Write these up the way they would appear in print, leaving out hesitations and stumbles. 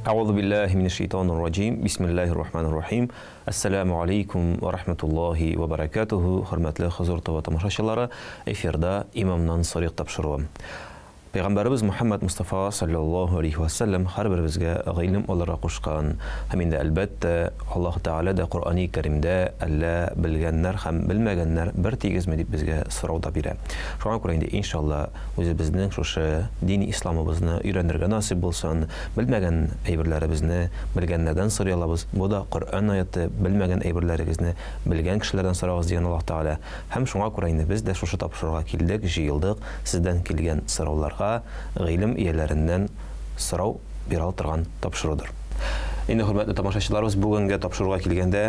Әгъузу биллаһи минәш шайтанир раҗим. Бисмиллаһир рахманир рахим. Ассаламу алейкум ва рахматуллаһи ва баракатуху. Хөрмәтле Хозур ТВ тамашачылары, эфирда Имамнан сорыйк тапшыруы. Пәйгамбәребез Мухаммад Мустафа саллаллаһу алейхи ва саллям һәрберебезгә гыйлем алырга кушкан. Һәм инде әлбәттә, Аллаһ Тәгалә дә Коръәни Кәримдә әллә белгәннәр һәм белмәгәннәр бер тигезме дип безгә сорау да бирә. Шуңа күрә инде иншалла үзебезнең шушы дини исламыбызны өйрәнергә насыйп булсын, белмәгән әйберләребезне белгәннәрдән сорый алабыз. Бу да Коръән аяты, белмәгән әйберләрегезне белгән кешеләрдән сорагыз дигән Аллаһ Тәгалә. Һәм шуңа күрә инде без дә шушы тапшыруга килдек, җыелдык, сездән килгән сорауларга гыйлем ияләреннән сорау бирә ала торган тапшырудыр. Инде, хөрмәтле тамашачыларыбыз, бүгенге тапшыруга килгәндә,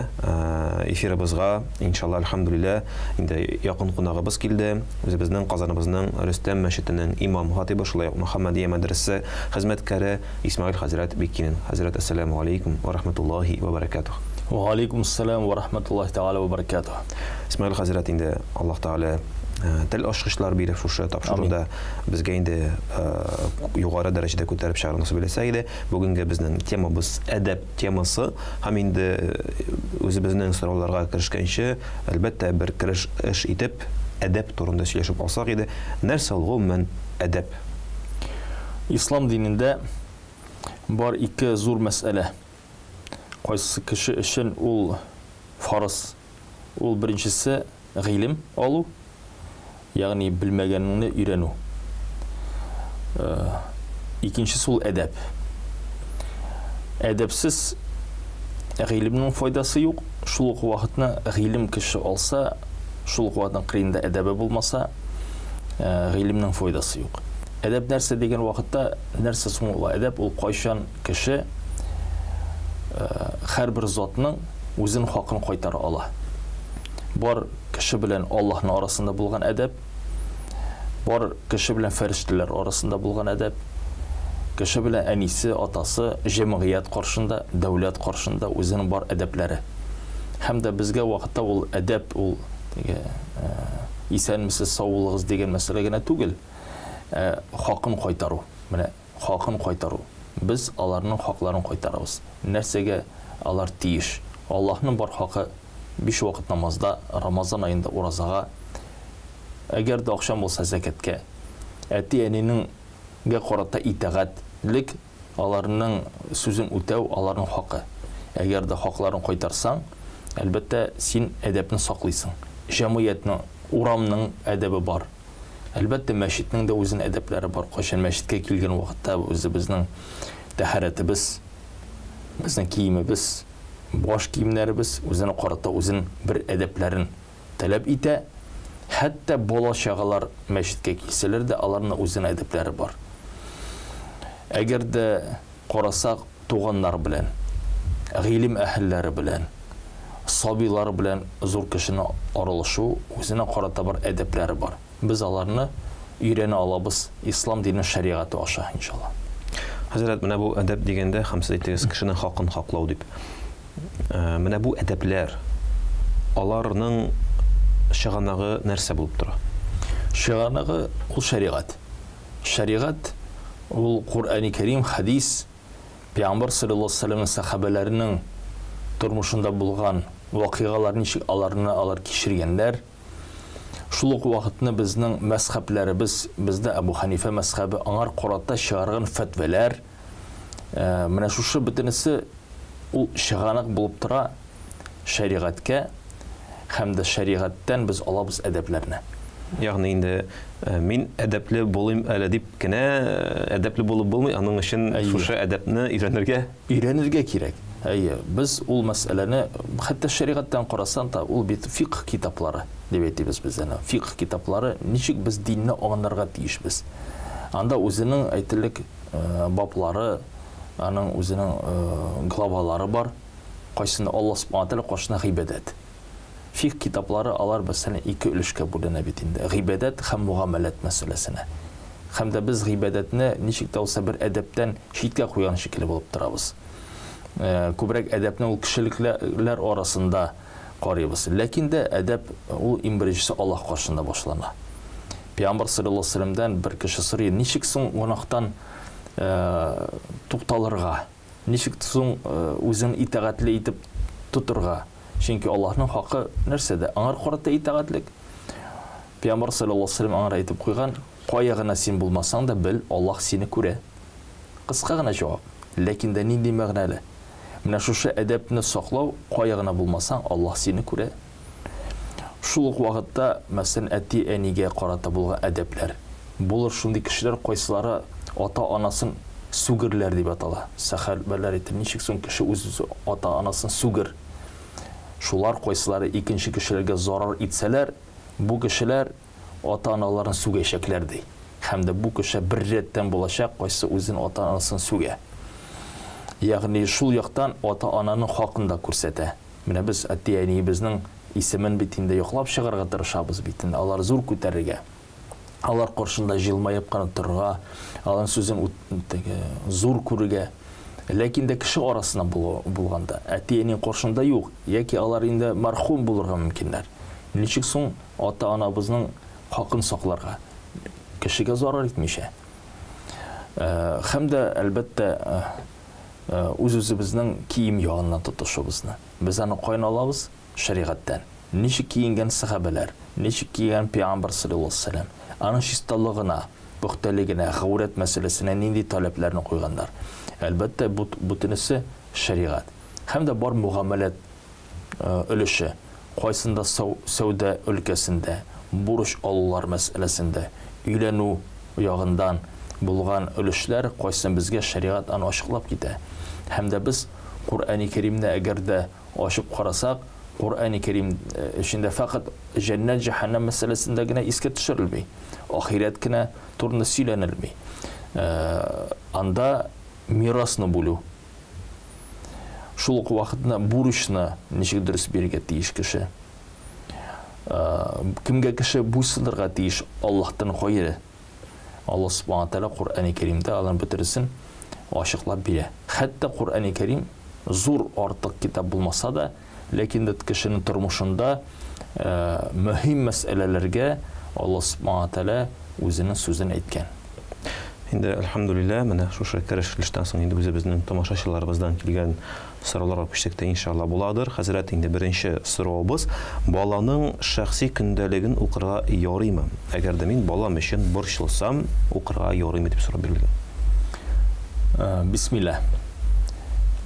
эфирыбызга, иншалла, әлхәмдүлилләһ, инде якын кунагыбыз килде. Үзебезнең Казаныбызның Рөстәм мәчетенең имам хатибы, шулай ук Мөхәммәдия мәдрәсәсе хезмәткәре Исмәгыйль хәзрәт Биккинин. Хәзрәт, әссәламү алейкум ва рахматуллаһи ва баракатуһ. Ва алейкум ассалам ва рахматуллаһи тәгалә ва баракатуһ. Исмәгыйль хәзрәт, инде Аллаһ Тәгалә тел ачкычлар биреп шушы тапшыруда безгә инде югары дәрәҗәдә күтәреп чыгару насыйп итсә иде. Бүгенге безнең темабыз әдәп темасы һәм инде үзебезнең сорауларга керешкәнче, әлбәттә, бер кереш эш итеп әдәп турында сөйләшеп алсак иде. Нәрсә ул гомумән әдәп? Ислам динендә бар ике зур мәсьәлә. Кайсы кеше өчен ул фарыз? Ул беренчесе гыйлем алу, ягъни белмәгәнеңне өйрәнү. Икенчесе ул әдәп. Әдәпсез гыйлемнең файдасы юк. Шул ук вакытны гыйлем кеше алса, шул ук вакытның кырыенда әдәбе булмаса, гыйлемнең файдасы юк. Әдәп нәрсә дигән вакытта, нәрсә соң ул әдәп? Ул кайчан кеше һәрбер затның үзен хакын кайтара ала. Бар кеше белән Аллаһның арасында булган әдәп, бар кеше белән фәрештәләр арасында булган әдәп, кеше белән әнисе, атасы, җәмгыять каршында, дәүләт каршында үзенең бар әдәпләре. Һәм дә безгә вакытта ул әдәп, ул теге исәнмесез, сау булыгыз дигән мәсьәлә генә түгел, ә хакын кайтару. Менә хакын кайтару. Без аларның хакларын кайтарабыз. Нәрсәгә алар тиеш? Аллаһның бар хакы биш вакыт намазда, Рамазан аенда уразага, әгәр дә акчаң булса зәкәткә, әти-әнинең гә карата итагатьлек, аларның сүзен үтәү, аларның хакы. Әгәр дә хакларын кайтарсаң, әлбәттә, син әдәпне саклыйсың. Җәмгыятьнең, урамның әдәбе бар. Әлбәттә, мәчетнең дә үзенең әдәпләре бар. Кайчан мәчеткә килгән вакытта үзебезнең тәһарәтебез, безнең киемебез, баш киемнәребез үзенә карата үзен бер әдәпләрен таләп итә. Хәтта бала-чагалар мәчеткә килсәләр дә, аларның үзенең әдәпләре бар. Әгәр дә карасак, туганнар белән, гыйлем әһелләре белән, сабыйлар белән зур кешене аралашу үзенә карата бер әдәпләре бар. Без аларны өйрәнә алабыз ислам дине шәригате аша, иншалла. Хәзрәт, менә бу әдәп дигәндә, һәм сез әйттегез, кешенең хакын хаклау дип. Менә бу әдәпләр, аларның чыганагы нәрсә булып тора? Чыганагы ул шәригать. Шәригать ул Коръәни Кәрим, хәдис, Пәйгамбәр саллаллаһу алейһи ва сәлләмнең сәхабәләренең тормышында булган вакыйгалар ничек аларны алар кичергәннәр. Шул ук вакытны безнең мәзхәбләребез, бездә Әбу Ханифә мәзхәбе аңар карата чыгарган фәтвәләр, менә шушы бөтенесе ул чыганак булып тора шәригатькә һәм дә шәригатьтән без алабыз әдәпләрне. Ягъни инде мин әдәпле булыйм әле дип кенә әдәпле булып булмый, аның өчен шушы әдәпне өйрәнергә өйрәнергә кирәк. Әйе, без ул мәсьәләне хәтта шәригатьтән карасаң та, ул бит фикх китаплары дип әйтибез без аны. Фикх китаплары ничек без динне аңларга тиешбез. Анда үзенең әйтелек баблары, аның үзенең главалары бар. Кайсында Аллаһ субхана тәгалә каршында гыйбадәт. Фикх китаплары алар мәсәлән ике өлешкә бүленә бит инде. Гыйбадәт һәм мугамәләт мәсьәләсенә. Һәм дә без гыйбадәтне ничек тә булса бер әдәптән читкә куйган шикелле булып торабыз. Күбрәк әдәпне ул кешелекләр арасында карыйбыз. Ләкин дә әдәп ул иң беренчесе Аллаһ каршында башлана. Пәйгамбәр саллаллаһу алейһи ва сәлләмдән бер кеше сорый, ничек соң гөнаһтан тукталырга? Ничек соң үзен итагатьле итеп тотырга? Чөнки Аллаһның хакы нәрсәдә? Аңар карата итагатьлек. Пәйгамбәр саллаллаһу алейһи ва сәлләм аңар әйтеп куйган, кая гына син булмасаң да, бел, Аллаһ сине күрә. Кыска гына җавап, ләкин дә нинди мәгънәле. Менә шушы әдәпне саклау, кая гына булмасаң, Аллаһ сине күрә. Шул ук вакытта, мәсәлән, әти-әнигә карата булган әдәпләр. Булыр шундый кешеләр, кайсылары ата-анасын сүгерләр дип атала. Сәхабәләр әйтә, ничек соң кеше үз ата-анасын сүгер? Шулар кайсылары икенче кешеләргә зарар итсәләр, бу кешеләр ата-аналарын сүгәчәкләр, ди. Һәм дә бу кеше бер рәттән булачак, кайсы үзен ата-анасын сүгә. Ягъни шул яктан ата-ананың хакын да күрсәтә. Менә без әти-әниебезнең исемен бит инде яклап чыгарга тырышабыз бит инде, алар зур күтәрергә. Алар каршында җылмаеп кына торырга, аларның сүзен теге зур күрергә. Ләкин дә кеше арасында булганда, әти-әни каршында юк, яки алар инде мәрхүм булырга мөмкиннәр. Ничек соң ата-анабызның хакын сакларга? Кешегә зарар итмичә. Һәм дә, әлбәттә, үз-үзебезнең кием ягыннан тотышыбызны. Без аны каян алабыз? Шәригатьтән. Ничек киенгән сәхабәләр, ничек кигән пәйгамбәр саллаллаһу алейһи ва сәлләм, аның чисталыгына, пөхтәлегенә, гаурәт мәсьәләсенә нинди таләпләрне куйганнар. Әлбәттә, бу бөтенесе шәригать. Һәм дә бар мөгамәләт өлеше, кайсында сәүдә өлкәсендә, бурыч алулар мәсьәләсендә, өйләнү ягындан булган өлешләр, кайсын безгә шәригать аны ачыклап китә. Һәм дә без Коръәни Кәримне әгәр дә ачып карасак, Коръәни Кәрим эчендә фәкать җәннәт, җәһәннәм мәсьәләсендә генә искә төшерелми. Ахирәт кенә турында сөйләнелми. Анда мирасны бүлү. Шул ук вакытта бурычны ничек дөрес бирергә тиеш кеше. Кемгә кеше буйсынырга тиеш Аллаһтан гайре. Аллаһ Субхана Тәгалә Коръәни Кәримдә аларның бөтересен ачыклап бирә. Хәтта Коръәни Кәрим зур артык китап булмаса да, ләкин дә кешенең тормышында мөһим мәсьәләләргә Аллаһ Субхана Тәгалә үзенең сүзен әйткән. Инде әлхәмдүлилләһ, менә шушы кереш өлештән соң инде үзебезнең тамашачыларыбыздан килгән сорауларга күчсәк тә иншалла буладыр. Хәзрәт, инде беренче соравыбыз, баланың шәхси көндәлеген укырга ярыймы? Әгәр дә мин балам өчен борчылсам, укырга ярыймы дип сорау бирелгән. Бисмилла.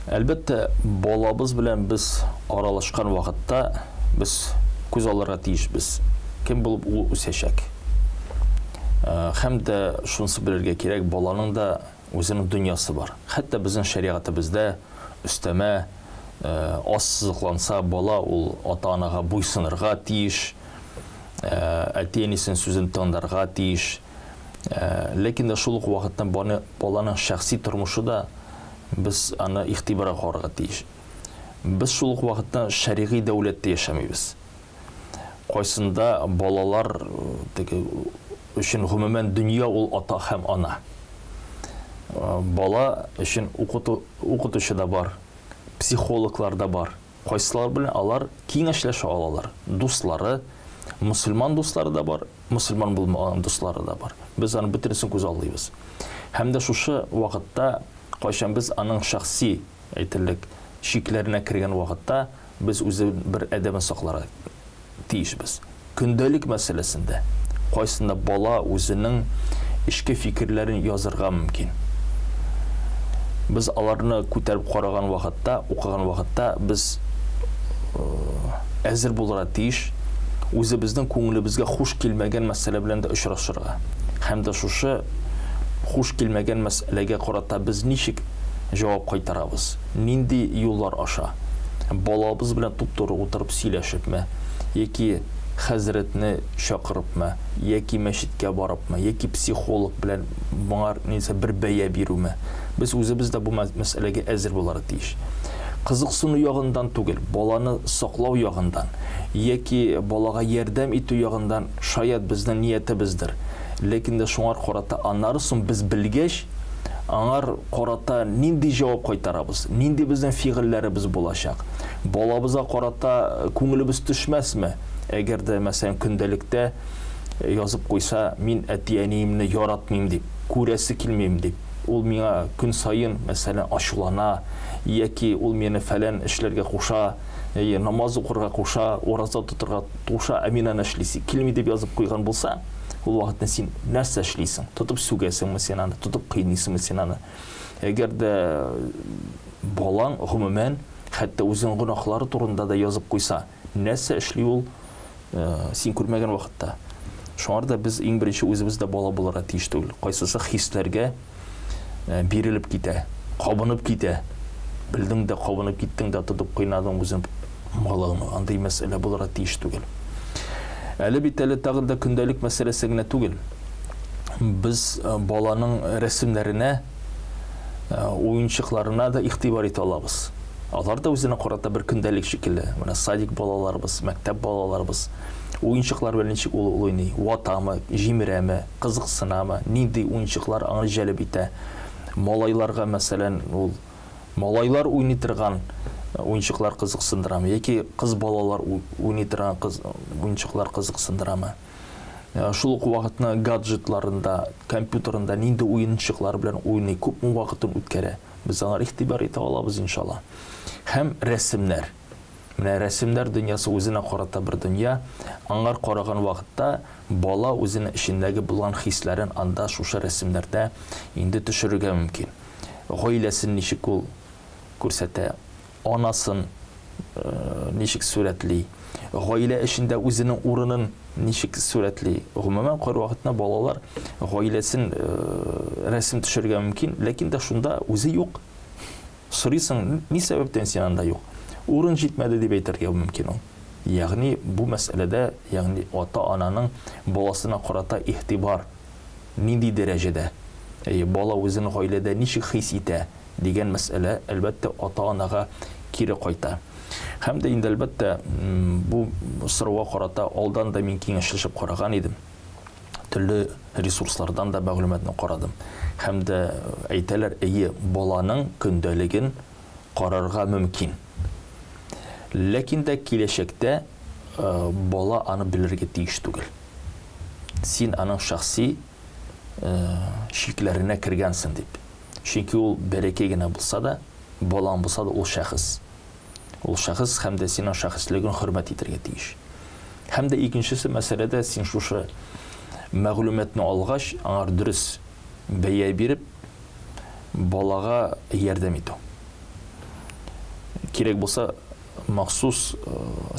Әлбәттә, балабыз белән без аралашкан вакытта без күз алырга тиешбез, кем булып ул үсәчәк. Һәм дә шунысы белергә кирәк, баланың да үзенең дөньясы бар. Хәтта безнең шәригатебездә өстәмә ассызыкланса, бала ул ата-анага буйсынырга тиеш, әти-әнисенең сүзен тыңларга тиеш. Ләкин дә шул ук вакытта баланың шәхси тормышы да без аны игътибарга карарга тиеш. Без шул ук вакытта шәригый дәүләттә яшәмибез. Кайсында балалар теге өчен гомумән дөнья ул ата һәм ана. Бала өчен укыту, укытучы да бар, психологлар да бар. Кайсылар белән алар киңәшләшә алалар. Дуслары, мөселман дуслары да бар, мөселман булмаган дуслары да бар. Без аны бөтенесен күз алдыйбыз. Һәм дә шушы вакытта, кайчан без аның шәхси, әйтерлек, чикләренә кергән вакытта, без үзе бер әдәбен сакларга тиешбез. Көндәлек мәсьәләсендә, кайсында бала үзенең эчке фикерләрен язырга мөмкин. Без аларны күтәреп караган вакытта, укыган вакытта без әзер булырга тиеш, үзебезнең күңелебезгә хуш килмәгән мәсьәлә белән дә очрашырга. Һәм дә шушы хуш килмәгән мәсьәләгә карата без ничек җавап кайтарабыз? Нинди юллар аша? Балабыз белән туп-туры утырып сөйләшепме, яки хәзрәтне чакырыпмы, яки мәчеткә барыпмы, яки психолог белән моңар нинсә бер бәя бирүме? Без үзебез дә бу мәсьәләгә әзер булырга тиеш. Кызыксыну ягындан түгел, баланы саклау ягындан, яки балага ярдәм итү ягындан шаят безнең ниятебездер. Ләкин дә шуңар карата аннары соң без белгәч, аңар карата нинди җавап кайтарабыз, нинди безнең фигыльләребез булачак? Балабызга карата күңелебез төшмәсме? Әгәр дә, мәсәлән, көндәлектә язып куйса, мин әти-әниемне яратмыйм дип, күрәсе килмим дип. ул миңа көн саен, мәсәлән, ачулана, яки ул мине фәлән эшләргә куша, намаз укырга куша, ураза тотырга куша, ә мин аны эшлисе килми дип язып куйган булса, ул вакытта син нәрсә эшлисең? Тотып сүгәсеңме син аны, тотып кыйныйсыңмы син аны? Әгәр дә балаң гомумән хәтта үзенең гөнаһлары турында да язып куйса, нәрсә эшли ул син күрмәгән вакытта? Шуңар да без иң беренче үзебез дә бала булырга тиеш түгел. Кайсысы хисләргә бирелеп китә, кабынып китә. Белдең дә кабынып киттең дә тотып кыйнадың үзен малыңны. Андый мәсьәлә булырга тиеш түгел. Әле бит әле тагын да көндәлек мәсьәләсе генә түгел. Без баланың рәсемнәренә, уенчыкларына да игътибар итә алабыз. Алар да үзенә карата бер көндәлек шикелле. Менә садик балаларыбыз, мәктәп балаларыбыз уенчыклар белән ничек ул уйный, ватамы, җимерәме, кызыксынамы, нинди уенчыклар аңа җәлеп итә. Малайларга, мәсәлән, ул малайлар уйный торган уенчыклар кызыксындырамы яки кыз балалар уйный торган кыз уенчыклар кызыксындырамы? Шул ук вакытны гаджетларында, компьютерында нинди уенчыклар белән уйный, күпме вакытын үткәрә. Без аңа игътибар итә алабыз, иншалла. Һәм рәсемнәр. Менә рәсемнәр дөньясы үзенә карата бер дөнья. Аңар караган вакытта бала үзенең эчендәге булган хисләрен анда шушы рәсемнәрдә инде төшерергә мөмкин. Гаиләсен ничек ул күрсәтә, анасын ничек сурәтли, гаилә эчендә үзенең урынын ничек сурәтли. Гомумән, кайвакытны балалар гаиләсен рәсем төшерергә мөмкин, ләкин дә шунда үзе юк. Сорыйсың, ни сәбәптән син анда юк? Урын җитмәде дип әйтергә мөмкин ул. Ягъни бу мәсьәләдә, ягъни ата-ананың баласына карата игътибар нинди дәрәҗәдә? Әйе, бала үзен гаиләдә ничек хис итә дигән мәсьәлә, әлбәттә, ата-анага кире кайта. Һәм дә инде, әлбәттә, бу сорауга карата алдан да мин киңәшләшеп караган идем. Төрле ресурслардан да мәгълүматны карадым. Һәм дә әйтәләр, әйе, баланың көндәлеген карарга мөмкин. Ләкин дә киләчәктә бала аны белергә тиеш түгел. Син аның шәхси чикләренә кергәнсең дип. Чөнки ул бәләкәй генә булса да, балаң булса да, ул шәхес. Ул шәхес һәм дә синең шәхеслеген хөрмәт итәргә тиеш. Һәм дә икенчесе мәсьәләдә син шушы мәгълүматны алгач, аңар дөрес бәя биреп, балага ярдәм итү. Кирәк булса, махсус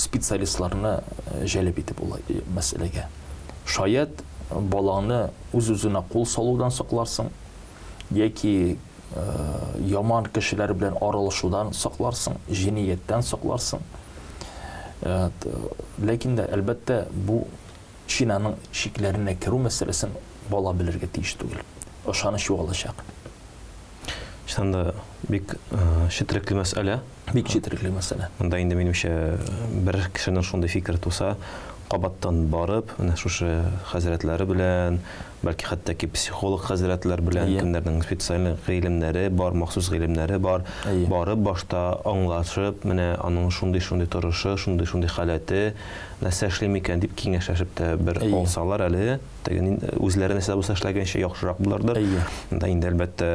специалистларны җәлеп итеп ул мәсьәләгә. Шаять, балаңны үз-үзенә кул салудан сакларсың, яки яман кешеләр белән аралашудан сакларсың, җинаяттән сакларсың. Ләкин дә, әлбәттә, бу чинаның чикләренә керү мәсьәләсен бала белергә тиеш түгел. Ышаныч югалачак. Чыннан да бик четерекле мәсьәлә. Бик четерекле мәсьәлә. Монда инде минемчә бер кешенең шундый фикер туса, кабаттан барып, менә шушы хәзрәтләре белән, бәлки хәтта ки психолог хәзрәтләр белән, кемнәрнең специаль гыйлемнәре бар, махсус гыйлемнәре бар, барып башта аңлашып, менә аның шундый-шундый торышы, шундый-шундый халәте, нәрсә эшлим икән дип киңәшләшеп тә бер алсалар әле, теге үзләре нәрсә булса эшләгәнчә яхшырак булырдыр. Монда инде әлбәттә,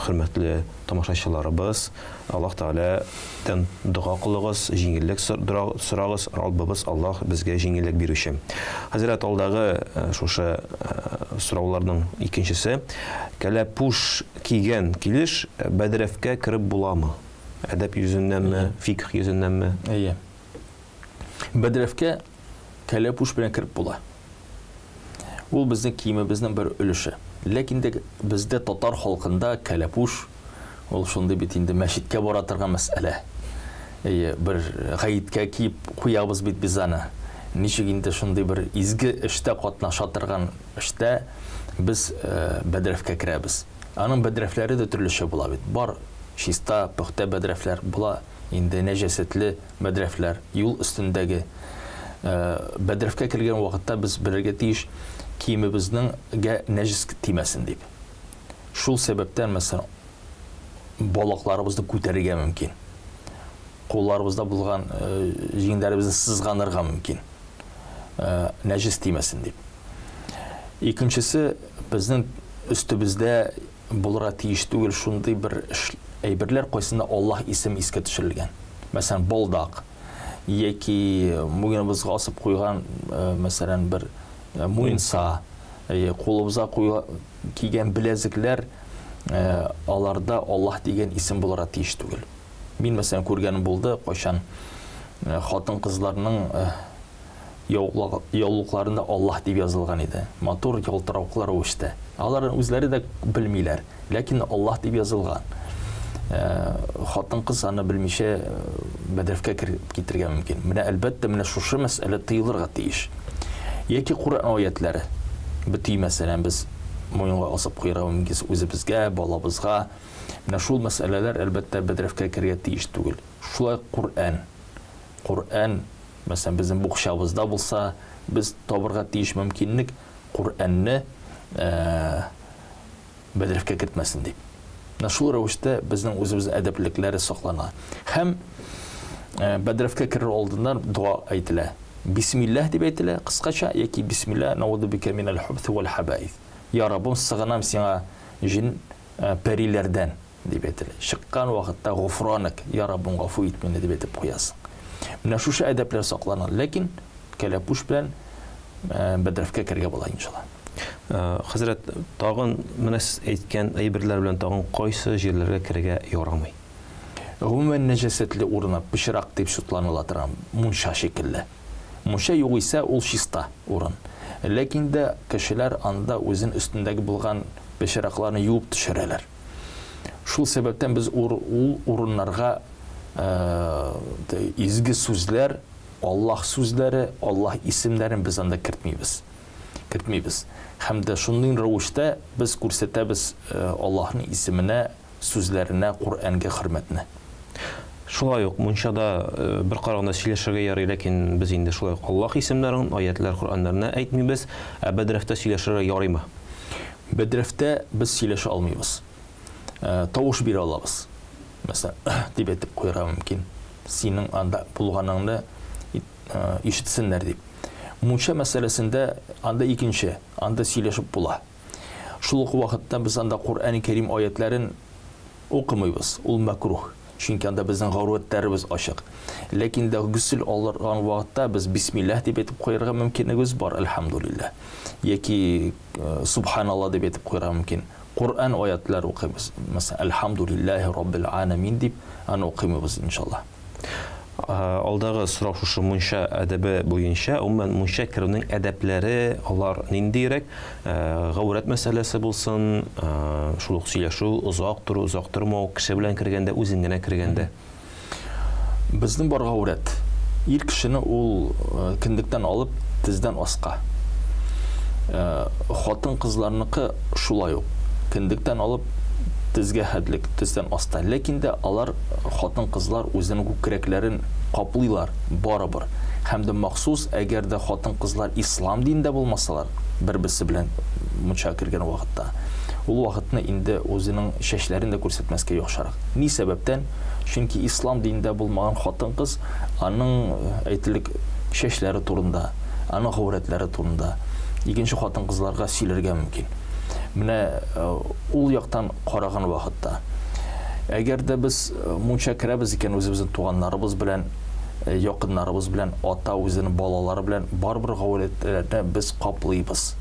хөрмәтле тамашачыларыбыз, Аллаһ Тәгаләдән дога кылыгыз, җиңеллек сорагыз, Раббыбыз Аллаһ безгә җиңеллек бирүче. Хәзрәт, алдагы шушы сорауларның икенчесе. Кәләпүш кигән килеш бәдрәфкә кереп буламы? Әдәп йөзеннәнме, фикх йөзеннәнме? Әйе. Бәдрәфкә кәләпүш белән кереп була. Ул безнең киемебезнең бер өлеше. Ләкин дә бездә татар халкында кәләпүш ул шундый бит инде мәчеткә бара торган мәсьәлә. Әйе, бер гаеткә киеп куябыз бит без аны. Ничек инде шундый бер изге эштә катнаша торган эштә без бәдрәфкә керәбез. Аның бәдрәфләре дә төрлечә була бит. Бар чиста, пөхтә бәдрәфләр була, инде нәҗәсәтле бәдрәфләр, юл өстендәге бәдрәфкә кергән вакытта без белергә тиеш, киемебезнең гә нәҗес тимәсен дип. Шул сәбәптән, мәсәлән, балакларыбызны күтәрергә мөмкин. Кулларыбызда булган җиңнәребезне сызганырга мөмкин. Нәҗес тимәсен дип. Икенчесе, безнең өстебездә булырга тиеш түгел шундый бер әйберләр, кайсында Аллаһ исеме искә төшерелгән. Мәсәлән, балдак яки муеныбызга асып куйган, мәсәлән, бер муенса, кулыбызга кигән беләзекләр, аларда Аллаһ дигән исем булырга тиеш түгел. Мин, мәсәлән, күргәнем булды, кайчан хатын-кызларның яулыкларында Аллаһ дип язылган иде. Матур ялтыравыклар рәвештә. Алар үзләре дә белмиләр, ләкин Аллаһ дип язылган. Хатын-кыз аны белмичә бәдрәфкә кереп китергә мөмкин. Менә әлбәттә, менә шушы мәсьәлә тыелырга тиеш. Яки Коръән аятләре. Бөти, мәсәлән, без муенга асып куярга мөмкин үзебезгә, балабызга. Менә шул мәсьәләләр әлбәттә бәдрәфкә керергә тиеш түгел. Шулай Коръән. Коръән, мәсәлән, безнең букчабызда булса, без табырга тиеш мөмкинлек Коръәнне бәдрәфкә кертмәсен дип. Менә шул рәвештә безнең үзебезнең әдәплекләре саклана. Һәм бәдрәфкә керер алдыннан дога әйтелә. Бисмилләһ дип әйтелә, кыскача, яки бисмилла наузу бика минәл хубси вәл хабаис. Я Раббым, сыгынам сиңа җен пәриләрдән дип әйтелә. Чыккан вакытта гуфранак, я Раббым, гафу ит мине дип әйтеп куясың. Менә шушы әдәпләр саклана. Ләкин кәләпүш белән бәдрәфкә керергә була иншалла. Хәзрәт, тагын менә сез әйткән әйберләр белән тагын кайсы җирләргә керергә ярамый? Гомумән нәҗәсәтле урыны пычрак дип шутланыла торган мунча шикелле. Мунча югыйсә ул чиста урын. Ләкин дә кешеләр анда үзен өстендәге булган пычракларны юып төшерәләр. Шул сәбәптән без ул урыннарга изге сүзләр, Аллаһ сүзләре, Аллаһ исемнәрен без анда кертмибез. Кертмибез. Һәм дә шундый рәвештә без күрсәтәбез Аллаһның исеменә, сүзләренә, Коръәнгә хөрмәтне. Шулай ук мунчада бер караганда сөйләшергә ярый, ләкин без инде шулай ук Аллаһ исемнәрен, аятлар, Коръәннәрне әйтмибез. Ә бәдрәфтә сөйләшергә ярыймы? Бәдрәфтә без сөйләшә алмыйбыз. Тавыш бирә алабыз. Мәсәлән, дип әйтеп куярга мөмкин. Синең анда булганыңны ишетсеннәр дип. Мунча мәсьәләсендә анда икенче, анда сөйләшеп була. Шул ук вакытта без анда Коръән Кәрим аятләрен укымыйбыз. Ул мәкрух. Чөнки анда безнең гаурәтләребез ачык. Ләкин дә гөсел алган вакытта без бисмилләһ дип әйтеп куярга мөмкинлегебез бар, әлхәмдулилләһ. Яки субханалла дип әйтеп куярга мөмкин. Коръән аятлары укыйбыз. Мәсәлән, әлхәмдулилләһи раббил аламин дип аны укыйбыз иншалла. Алдагы сорау шушы мунча әдәбе буенча, гомумән мунча керүнең әдәпләре алар ниндирәк? Гаурәт мәсьәләсе булсын, шул ук сөйләшү, озак тору, озак тормау, кеше белән кергәндә, үзең генә кергәндә. Безнең бар гаурәт. Ир кешене ул кендектән алып тездән аска. Хатын-кызларныкы шулай ук. Кендектән алып тезгә хәтлек, тездән аста. Ләкин дә алар хатын-кызлар үзенең күкрәкләрен каплыйлар барыбер. Һәм дә махсус, әгәр дә хатын-кызлар ислам динендә булмасалар, бер-берсе белән мунча кергән вакытта, ул вакытны инде үзенең чәчләрен дә күрсәтмәскә яхшырак. Ни сәбәптән? Чөнки ислам динендә булмаган хатын-кыз аның әйтелек чәчләре турында, аның гаурәтләре турында икенче хатын-кызларга сөйләргә мөмкин. Менә ул яктан караган вакытта, әгәр дә без мунча керәбез икән, үзебезнең туганнарыбыз белән, якыннарыбыз белән, ата үзенең балалары белән барыбер гаурәтләрне без каплыйбыз.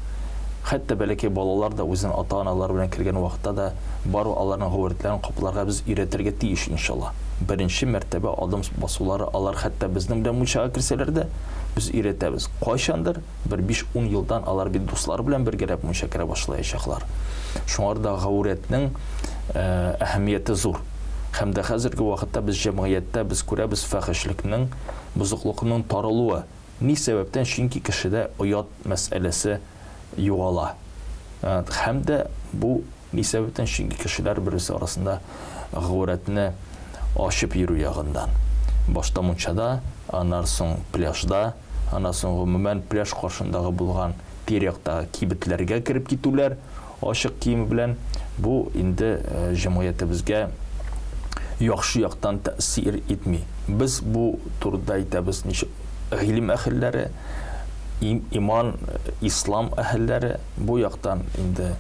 Хәтта бәләкәй балалар да үзенең ата-аналары белән кергән вакытта да барыбер аларның гаурәтләрен капларга без өйрәтергә тиеш иншалла. Беренче мәртәбә адым басулары алар хәтта безнең белән мунчага керсәләр дә без өйрәтәбез. Кайчандыр бер 5-10 елдан алар бит дуслары белән бергәләп мунча керә башлаячаклар. Шуңар да гаурәтнең әһәмияте зур. Һәм дә хәзерге вакытта без җәмгыятьтә без күрәбез фәхишлекнең, бозыклыкның таралуы. Ни сәбәптән? Чөнки кешедә оят мәсьәләсе югала. Һәм дә бу ни сәбәптән? Чөнки кешеләр бер-берсе арасында гаурәтне ачып йөрү ягыннан. Башта мунчада, аннан соң пляжда, аннан соң гомумән пляж каршындагы булган тирә-яктагы кибетләргә кереп китүләр ачык кием белән, бу инде җәмгыятебезгә яхшы яктан тәэсир итми. Без бу турыда әйтәбез, ничек гыйлем әһелләре, иман, ислам әһелләре бу яктан инде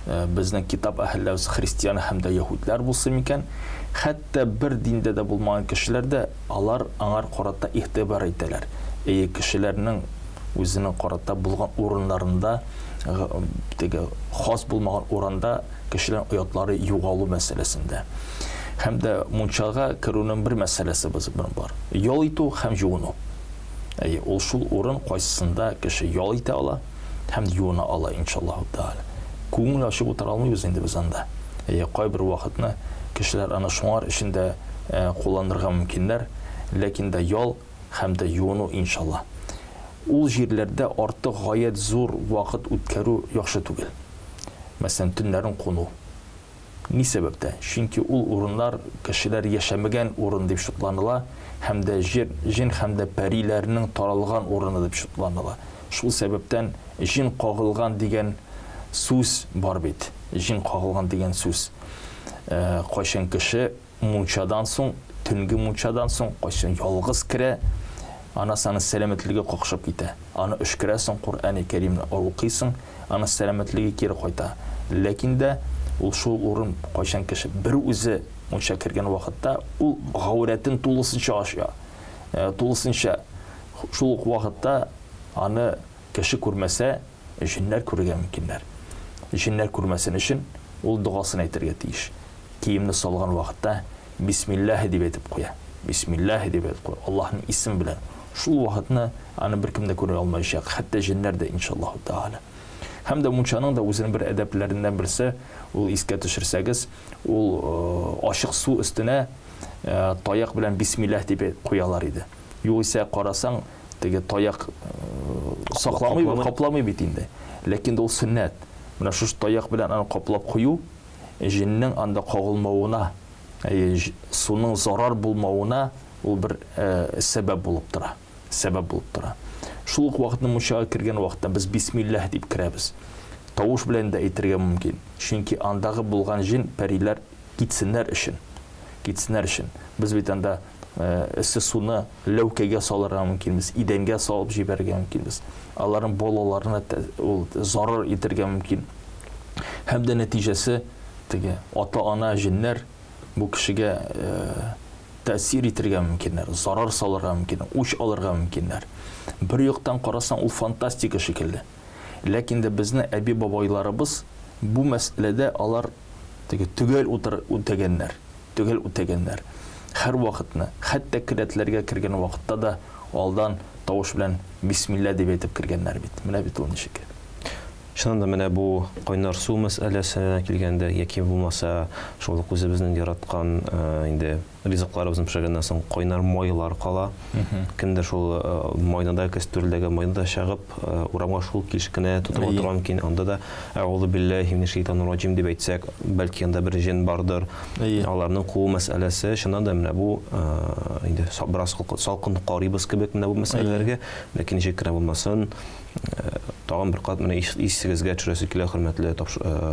Безнең китап әһелләребез христиан һәм дә яһүдләр булсын микән, хәтта бер диндә дә булмаган кешеләр дә алар аңар карата игътибар итәләр. Әйе, кешеләрнең үзенең карата булган урыннарында, теге хас булмаган урында кешеләрнең оятлары югалу мәсьәләсендә. Һәм дә мунчага керүнең бер мәсьәләсе бар. Ял итү һәм юыну. Әйе, ул шул урын кайсысында кеше ял итә ала һәм юына ала, иншаллаһу тәгалә. Күңел ачып утыра алмыйбыз инде без анда. Әйе, кайбер вакытны кешеләр аны шуңар өчен дә кулланырга мөмкиннәр, ләкин дә ял һәм дә юыну, иншалла. Ул җирләрдә артык гаять зур вакыт үткәрү яхшы түгел. Мәсәлән, төннәрен куну. Ни сәбәптән? Чөнки ул урыннар кешеләр яшәмәгән урын дип шутланыла һәм дә җир, җен һәм дә пәриләрнең таралган урыны дип шутланыла. Шул сәбәптән җен кагылган дигән сүз бар бит. Җен кагылган дигән сүз. Кайчан кеше мунчадан соң, төнге мунчадан соң, кайчан ялгыз керә, анасы аның сәламәтлеге какшап китә. Аны өшкерәсең, Коръәни Кәримне укыйсың, аның сәламәтлеге кире кайта. Ләкин дә ул шул урын кайчан кеше бер үзе мунча кергән вакытта, ул гаурәтен тулысынча ача. Тулысынча шул ук вакытта аны кеше күрмәсә, җеннәр күрергә мөмкиннәр. Җеннәр күрмәсен өчен ул догасын әйтергә тиеш. Киемне салган вакытта Бисмиллаһи дип әйтеп куя. Бисмиллаһи дип әйтеп куя. Аллаһның исеме белән. Шул вакытны аны беркем дә күрә алмаячак, хәтта җеннәр дә, иншаллаһу тәгалә. Һәм дә мунчаның да үзенең бер әдәпләреннән берсе, ул искә төшерсәгез, ул ачык су өстенә таяк белән бисмиллаһ дип куялар иде. Югыйсә карасаң, теге таяк сакламый, капламый бит инде. Ләкин дә ул сөннәт. Менә шушы таяк белән аны каплап кую, җеннең анда кагылмавына, суның зарар булмавына ул бер сәбәп булып тора. Сәбәп булып тора. Шул ук вакытны мунчага кергән вакытта без бисмиллаһ дип керәбез. Тавыш белән дә әйтергә мөмкин. Чөнки андагы булган җен пәриләр китсеннәр өчен. Китсеннәр өчен. Без бит анда эссе суны ләүкәгә салырга мөмкинбез, идәнгә салып җибәрергә мөмкинбез. Аларның балаларына ул зарар итәргә мөмкин. Һәм дә нәтиҗәсе теге ата-ана җеннәр бу кешегә тәэсир итәргә мөмкиннәр, зарар салырга мөмкиннәр, үч алырга мөмкиннәр. Бер яктан карасаң, ул фантастика шикелле. Ләкин дә безне әби-бабайларыбыз бу мәсьәләдә алар теге төгәл утыр үтәгәннәр, төгәл үтәгәннәр. Һәр вакытны, хәтта келәтләргә кергән вакытта да алдан тавыш белән бисмилла дип әйтеп кергәннәр бит. Менә бит ул ничек. Чыннан да менә бу кайнар су мәсьәләсенә килгәндә, яки булмаса шул ук үзебезнең яраткан инде ризыкларыбызны пешергәннән соң кайнар майлар кала. Кемдер шул майны да, кәстрүлдәге майны да чагып, урамга шул килеш кенә тотып утырган мөмкин. Анда да әгъузу билләһи минәш-шәйтанир раҗим дип әйтсәк, бәлки анда бер җен бардыр. Аларның куу мәсьәләсе, чыннан да менә бу инде бераз салкын карыйбыз кебек менә бу мәсьәләләргә, ләкин ничек кенә булмасын, тагын бер кат менә исегезгә төшерәсе килә, хөрмәтле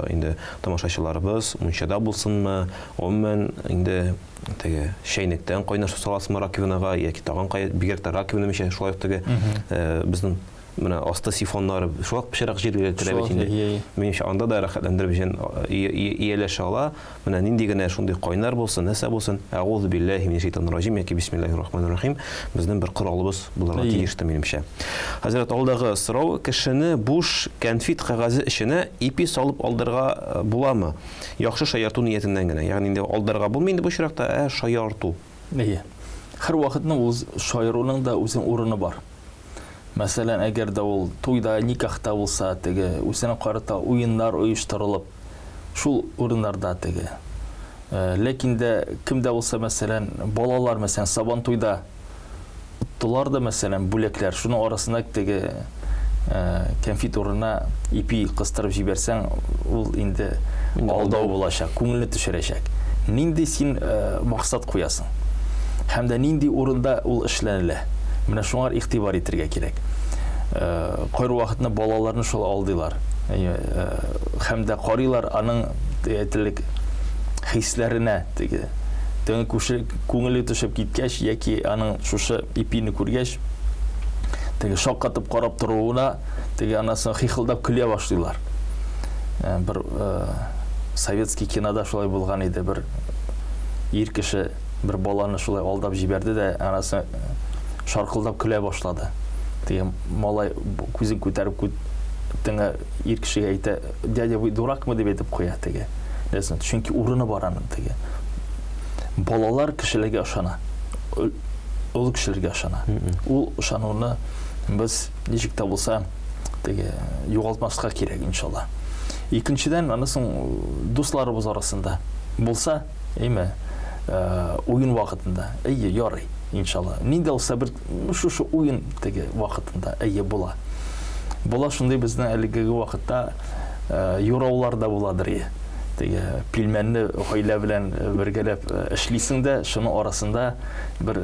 инде тамашачыларыбыз, мунчада булсынмы, гомумән инде теге чәйнектән кайнар су саласызмы раковинага яки тагын кая, бигрәк тә раковина мичә, шулай ук теге безнең менә асты сифоннары шулай ук пычрак җиргә керә бит инде. Минемчә, анда да рәхәтләндереп җен ияләшә ала. Менә нинди генә шундый кайнар булсын, нәрсә булсын, әгъузу билләһи минәш-шәйтанир раҗим яки бисмиллаһир рахманир рахим безнең бер коралыбыз булырга тиештер, минемчә. Хәзрәт, алдагы сорау: кешене буш кәнфит кәгазе эченә ипи салып алдырга буламы? Яхшы шаярту ниятеннән генә. Ягъни инде алдарга булмый инде бу очракта, ә шаярту. Әйе. Һәр вакытны ул шаяруның да үзенең урыны бар. Мәсәлән, әгәр дә ул туйда, никахта булса, теге үзенә карата уеннар оештырылып, шул урыннарда теге. Ләкин дә кем дә булса, мәсәлән, балалар, мәсәлән, Сабан туйда оттылар да, мәсәлән, бүләкләр, шуның арасында теге кәнфит урынына ипи кыстырып җибәрсәң, ул инде алдау булачак, күңелне төшерәчәк. Нинди син максат куясың? Һәм дә нинди урында ул эшләнелә? Менә шуңар игътибар итергә кирәк. Кайбер вакытны балаларны шул алдыйлар. Һәм дә карыйлар аның әйтелек хисләренә теге. Теге күңеле төшеп киткәч яки аның шушы ипине күргәч, теге шаккатып карап торуына, теге анасы хихылдап көлә башлыйлар. Бер советский кинода шулай булган иде, бер ир кеше бер баланы шулай алдап җибәрде дә, анасы шаркылдап көлә башлады. Теге малай күзен күтәреп теңе ир кешегә әйтә, дядя, вы дуракмы, дип әйтеп куя теге. Нәрсә? Чөнки урыны бар аның теге. Балалар кешеләргә ышана. Олы кешеләргә ышана. Ул ышануны без ничек тә булса теге югалтмаска кирәк, иншалла. Икенчедән, аны соң дусларыбыз арасында булса, әйме, уен вакытында, әйе, ярый, иншалла. Нинди булса бер шушы уен теге вакытында, әйе, була. Була шундый безнең әлеге вакытта юраулар да буладыр. Теге пилмәнне гаилә белән бергәләп эшлисең дә, шуның арасында бер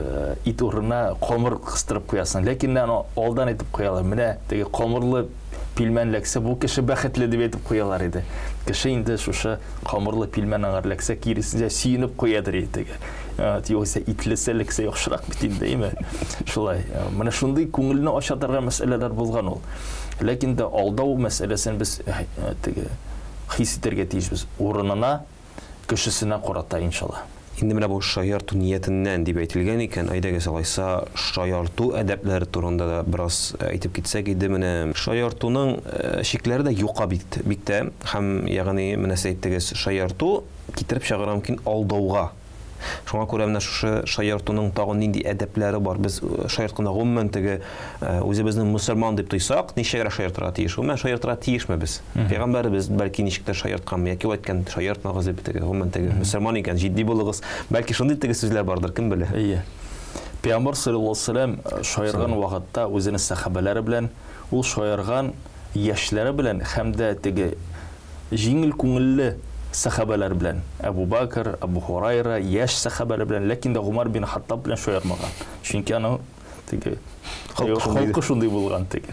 ит урынына камыр кыстырып куясың. Ләкин аны алдан әйтеп куялар. Менә теге камырлы пилмән ләксә, бу кеше бәхетле дип әйтеп куялар иде. Кеше инде шушы камырлы пилмән аңар ләксә, киресенчә сөенеп куядыр иде теге. Югыйсә итлесе ләксә яхшырак бит инде, әйме? Шулай. Менә шундый күңелне ача торган мәсьәләләр булган ул. Ләкин дә алдау мәсьәләсен без теге хис итәргә тиешбез. Урынына, кешесенә карата, иншалла. Инде менә бу шаярту ниятеннән дип әйтелгән икән, әйдәгез алайса шаярту әдәпләре турында да бераз әйтеп китсәк иде. Менә шаяртуның чикләре дә юка бит, бик тә, һәм ягъни менә сез әйттегез, шаярту китереп чыгарырга мөмкин алдауга. Шуңа күрә менә шушы шаяртуның тагын нинди әдәпләре бар? Без шаяртканда гомумән теге үзебезне мөселман дип тойсак, ничегрәк шаяртырга тиеш? Гомумән шаяртырга тиешме без? Пәйгамбәребез бәлки ничектер шаяртканмы, яки ул әйткән шаяртмагыз дип теге гомумән теге мөселман икән, җитди булыгыз. Бәлки шундый теге сүзләр бардыр, кем белә? Әйе. Пәйгамбәр саллаллаһу алейһи ва сәлләм шаярган вакытта үзенең сәхабәләре белән, ул шаярган яшьләре белән һәм дә теге җиңел күңелле сәхабәләр белән, Әбу Бакр, Әбу Хурайра, яшь сәхабәләр белән, ләкин дә Гумар бин Хаттаб белән шаярмаган. Чөнки аның теге холкы шундый булган теге.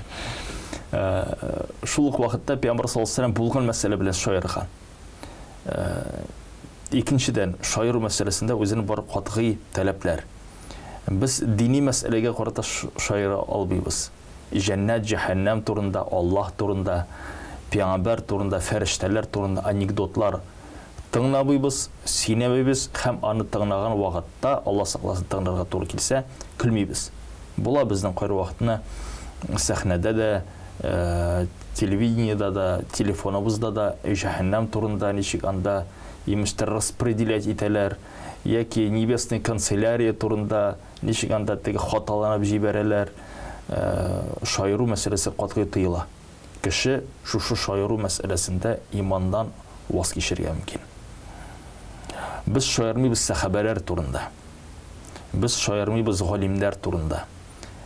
Шул ук вакытта Пәйгамбәр саллаллаһу алейһи ва сәлләм булган мәсьәлә белән шаярган. Икенчедән, шаяру мәсьәләсендә үзенең бар катгый таләпләр. Без дини мәсьәләгә карата шаяра алмыйбыз. Җәннәт, җәһәннәм турында, Аллаһ турында, пәйгамбәр турында, фәрештәләр турында анекдотлар тыңламыйбыз, сөйләмибез һәм аны тыңлаган вакытта, Аллаһ сакласын, тыңларга туры килсә, көлмибез. Була безнең кайбер вакытны сәхнәдә дә, телевидениедә дә, телефоныбызда да җәһәннәм турында ничек анда имештер распределять итәләр, яки небесный канцелярия турында ничек анда теге хаталанып җибәрәләр. Шаяру мәсьәләсе катгый тыела. Кеше шушы шаяру мәсьәләсендә имандан ваз кичергә мөмкин. Без шаярмыйбыз сәхабәләр турында. Без шаярмыйбыз галимнәр турында.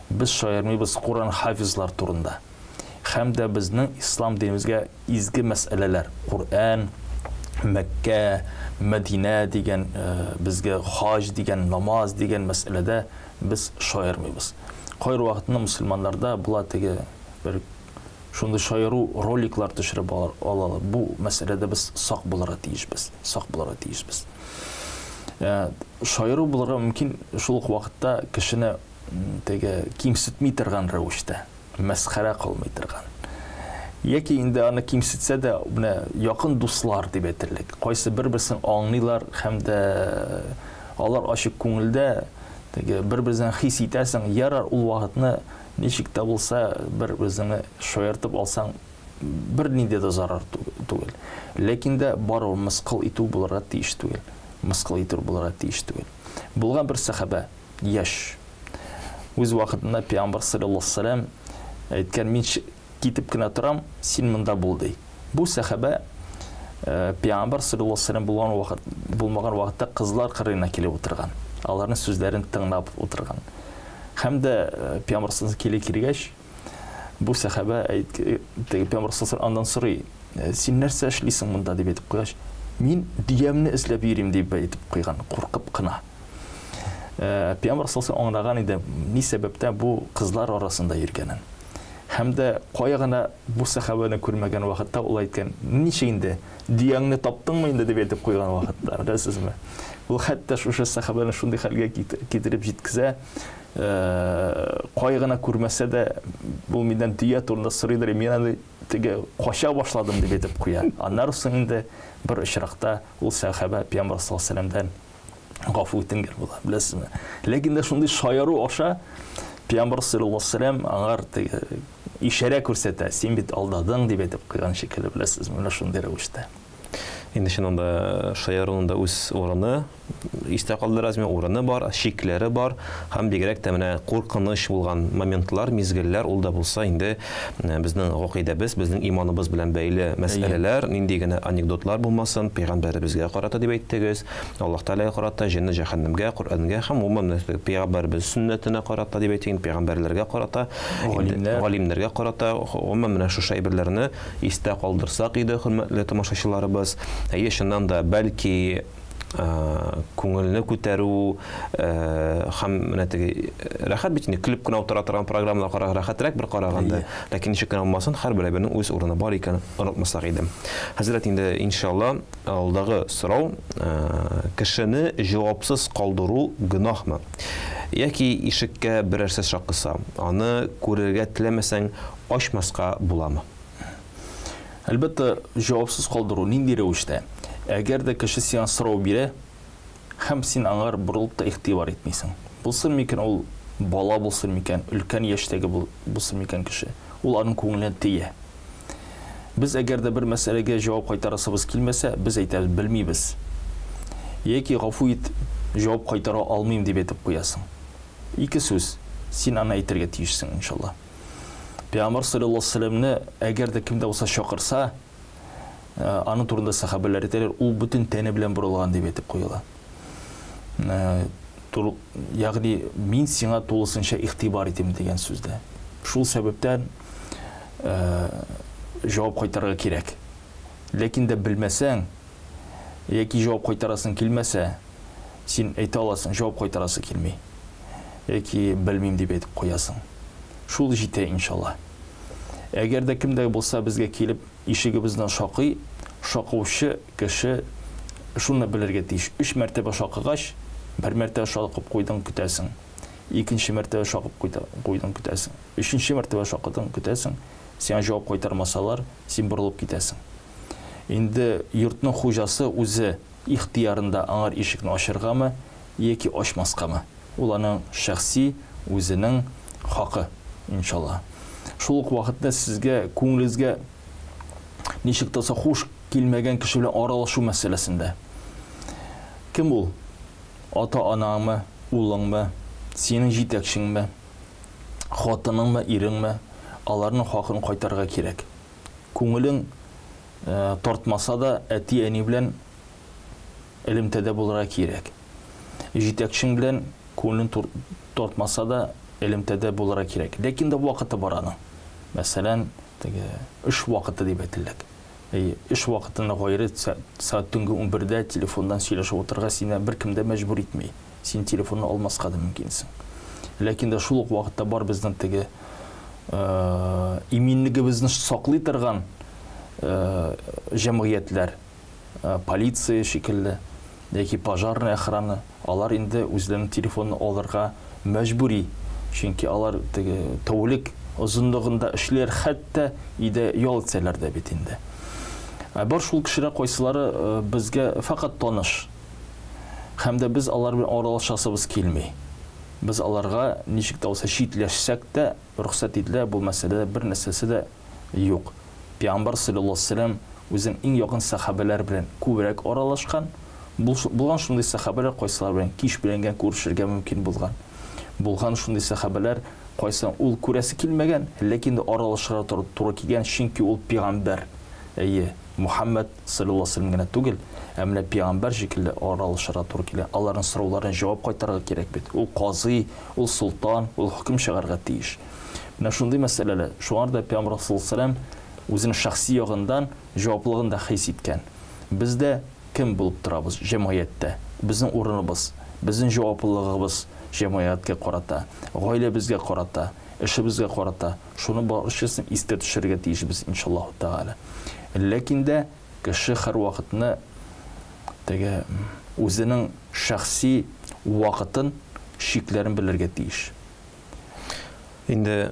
Без шаярмыйбыз Куран хафизлар турында. Һәм дә безнең ислам динебезгә изге мәсьәләләр, Куръан, Мәккә, Мәдинә дигән, безгә хаҗ дигән, намаз дигән мәсьәләдә без шаярмыйбыз. Кайбер вакытында мөселманнарда була теге бер шундый шаяру роликлар төшереп алалар. Бу мәсьәләдә без сак булырга тиешбез, сак булырга тиешбез. Шаяру булырга мөмкин шул ук вакытта кешене теге кимсетми торган рәвештә, мәсхәрә кылмый торган. Яки инде аны кимсетсә дә, менә якын дуслар дип әйтерлек. Кайсы бер-берсен аңлыйлар һәм дә алар ачык күңелдә теге бер-берсен хис итәсең, ярар ул вакытны ничек тә булса бер-берсеңне шаяртып алсаң, бер нинди дә зарар түгел. Ләкин дә барыбер мыскыл итү булырга тиеш түгел. Мыскыл итү булырга тиеш түгел. Булган бер сәхабә, яшь. Үз вакытында Пәйгамбәр саллаллаһу алейһи ва сәлләм әйткән, мин китеп кенә торам, син монда бул, ди. Бу сәхабә Пәйгамбәр саллаллаһу алейһи ва сәлләм булган вакыт, булмаган вакытта кызлар кырыена килеп утырган. Аларның сүзләрен тыңлап утырган. Һәм дә Пәйгамбәр саллаллаһу алейһи ва сәлләм килеп кергәч, бу сәхабә теге Пәйгамбәр саллаллаһу алейһи ва сәлләм аннан сорый, син нәрсә эшлисең монда дип әйтеп куйгач, мин дөямне эзләп йөрим дип әйтеп куйган, куркып кына. Пәйгамбәр саллаллаһу алейһи ва сәлләм аңлаган иде, ни сәбәптән бу кызлар арасында йөргәнен. Һәм дә кая гына бу сәхабәне күрмәгән вакытта ул әйткән, ничек инде, дөяңне таптыңмы инде дип әйтеп куйган вакытта, беләсезме? Ул хәтта шушы сәхабәне шундый хәлгә китереп җиткезә, кая гына күрмәсә дә, бу миннән дөя турында сорыйдыр, мин аны теге кача башладым дип әйтеп куя. Аннары соң инде бер очракта ул сәхабә Пәйгамбәр саллаллаһу алейһи вәсәлләмдән гафу үтенгән була, беләсезме? Ләкин дә шундый шаяру аша Пәйгамбәр саллаллаһу алейһи вәсәлләм аңар теге ишарә күрсәтә, син бит алдадың дип әйтеп куйган шикелле, беләсезме? Менә шундый рәвештә. Инде чыннан да шаяруның да үз урыны, истә калдырасызмы, урыны бар, чикләре бар һәм бигрәк тә менә куркыныч булган моментлар, мизгелләр, ул да булса инде безнең гакыйдәбез, безнең иманыбыз белән бәйле мәсьәләләр, нинди генә анекдотлар булмасын, пәйгамбәребезгә карата дип әйттегез, Аллаһ Тәгаләгә карата, җәннәт җәһәннәмгә, Коръәнгә һәм гомумән пәйгамбәребез сөннәтенә карата дип әйтик, пәйгамбәрләргә карата, галимнәргә карата, гомумән менә шушы әйберләрне истә калдырсак иде, хөрмәтле тамашачыларыбыз. Әйе, чыннан да, бәлки күңелне күтәрү һәм менә теге рәхәт бит инде көлеп кенә утыра торган программалар карарга рәхәтрәк бер караганда. Ләкин ничек кенә булмасын, һәрбер әйбернең үз урыны бар икәнен онытмасак иде. Хәзрәт, инде иншалла алдагы сорау, кешене җавапсыз калдыру гөнаһмы? Яки ишеккә берәрсе шакыса, аны күрергә теләмәсәң, ачмаска буламы? Әлбәттә, җавапсыз калдыру нинди рәвештә? Әгәр дә кеше сиңа сорау бирә, һәм син аңар борылып та игътибар итмисең. Булсын микән ул бала булсын микән, өлкән яшьтәге булсын микән кеше, ул аның күңеленә тия. Без әгәр дә бер мәсьәләгә җавап кайтарасыбыз килмәсә, без әйтәбез, белмибез. Яки гафу ит, җавап кайтара алмыйм дип әйтеп куясың. Ике сүз, син аны әйтергә тиешсең, иншалла. Пәйгамбәр саллаллаһу алейһи вәсәлләмне әгәр дә кем дә булса чакырса, аның турында сәхабәләр әйтәләр, ул бөтен тәне белән борылган дип әйтеп куела. Ягъни мин сиңа тулысынча игътибар итим дигән сүздә. Шул сәбәптән җавап кайтарырга кирәк. Ләкин дә белмәсәң, яки җавап кайтарасың килмәсә, син әйтә аласың, җавап кайтарасы килми. Яки белмим дип әйтеп куясың. Шул җитә, иншалла. Әгәр дә кем дә булса безгә килеп ишегебезне шакый, шакучы кеше шуны белергә тиеш. Өч мәртәбә шакыгач, бер мәртәбә шакып куйдың, көтәсең. Икенче мәртәбә шакып куйдың, көтәсең. Өченче мәртәбә шакыдың, көтәсең. Сиңа җавап кайтармасалар, син борылып китәсең. Инде йортның хуҗасы үзе ихтыярында аңар ишекне ачыргамы яки ачмаскамы. Ул аның шәхси үзенең хакы, иншалла. Шул ук вакытта сезгә күңелегезгә ничек тә булса хуш килмәгән кеше белән аралашу мәсьәләсендә. Кем ул? Ата-анаңмы, улыңмы, синең җитәкчеңме, хатыныңмы, иреңме? Аларның хакын кайтарырга кирәк. Күңелең тартмаса да, әти-әни белән элемтәдә булырга кирәк. Җитәкчең белән күңелең тартмаса да, элемтәдә булырга кирәк. Ләкин дә вакыты бар аның. Мәсәлән, теге эш вакыты дип әйтелдек. Эш вакытына гайре сәгать төнге 11-дә телефоннан сөйләшеп утырырга сине беркем дә мәҗбүр итми. Син телефонны алмаска да мөмкинсең. Ләкин дә шул ук вакытта бар безнең теге иминлегебезне саклый торган җәмгыятьләр, полиция шикелле, яки пожарная охрана, алар инде үзләренең телефонын алырга мәҗбүри, чөнки алар теге тәүлек озынлыгында эшлиләр, хәтта өйдә ял итсәләр дә бит инде. Ә бар шул кешеләр кайсылары безгә фәкать таныш. Һәм дә без алар белән аралашасыбыз килми. Без аларга ничек тә булса читләшсәк тә рөхсәт ителә, бу мәсьәләдә бер нәрсәсе дә юк. Пәйгамбәр саллаллаһу алейһи вәсәлләм үзенең иң якын сәхабәләр белән күбрәк аралашкан. Булган шундый сәхабәләр, кайсылар белән кич белән генә күрешергә мөмкин булган. Булган шундый сәхабәләр, кайсын ул күрәсе килмәгән, ләкин дә аралашырга туры килгән, чөнки ул пәйгамбәр. Әйе, Мухаммад саллаллаһу алейһи вәсәлләм генә түгел, ә менә пәйгамбәр шикелле аралашырга туры килә. Аларның сорауларына җавап кайтарырга кирәк бит. Ул казый, ул солтан, ул хөкем чыгарырга тиеш. Менә шундый мәсьәләләр. Шуңар да пәйгамбәр саллаллаһу алейһи вәсәлләм үзенең шәхси ягындан җаваплылыгын да хис иткән. Без дә кем булып торабыз җәмгыятьтә? Безнең урыныбыз, безнең җаваплылыгыбыз җәмгыятькә карата, гаиләбезгә карата, эшебезгә карата. Шуны барчасын истә төшерергә тиешбез, иншаллаһу тәгалә. Ләкин дә кеше һәрвакытны теге үзенең шәхси вакытын, чикләрен белергә тиеш. Инде,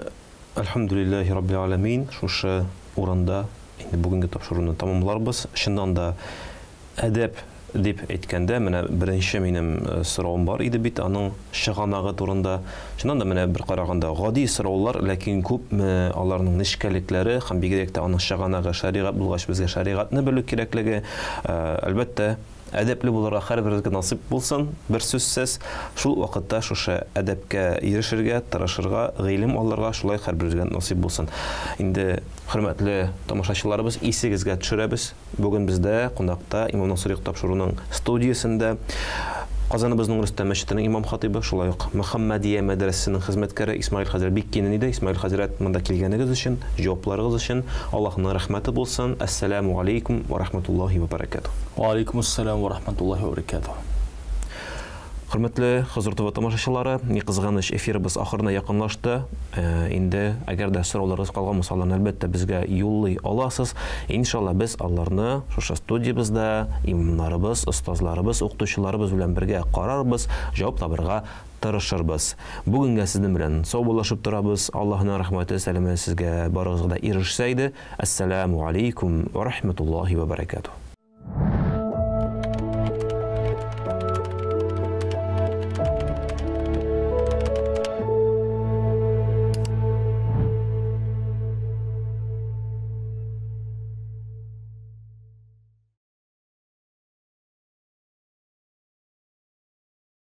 әлхәмдүлилләһи раббил аләмин, шушы урында инде бүгенге тапшыруны тәмамларбыз. Чыннан да, әдәп дип әйткәндә, менә беренче минем соравым бар иде бит аның чыганагы турында. Чыннан да, менә бер караганда гади сораулар, ләкин күпме аларның нечкәлекләре һәм бигрәк тә аның чыганагы шәригать булгач, безгә шәригатьне белү кирәклеге, әлбәттә, әдәпле булырга һәрберебезгә насыйп булсын, бер сүзсез. Шул вакытта шушы әдәпкә ирешергә, тырышырга, гыйлем алырга шулай һәрберебезгә насыйп булсын. Инде, хөрмәтле тамашачыларыбыз, исегезгә төшерәбез. Бүген бездә кунакта Имам Насыйрик тапшыруның студиясендә Казаныбызның Рөстәм мәчетенең имам хатыйбы, шулай ук Мөхәммәдия мәдрәсәсенең хезмәткәре Исмаил хәзрәт Биккинин иде. Исмаил хәзрәт, монда килгәнегез өчен, җавапларыгыз өчен Аллаһның рәхмәте булсын. Әссәламу алейкум ва рахматуллаһи ва баракатуһ. Ва алейкумуссалам ва рахматуллаһи ва баракатуһ. Хөрмәтле Хозур ТВ тамашачылары, ни кызганыч, эфирыбыз ахырына якынлашты. Инде әгәр дә сорауларыгыз калган булса, аларны әлбәттә безгә юллый аласыз. Иншалла, без аларны шушы студиябездә имамнарыбыз, остазларыбыз, укытучыларыбыз белән бергә карарбыз, җавап табырга тырышырбыз. Бүгенгә сезнең белән саубуллашып торабыз. Аллаһның рәхмәте, сәламе сезгә барыгызга да ирешсә иде. Әссәламу алейкум ва рахматуллаһи ва баракатуһ.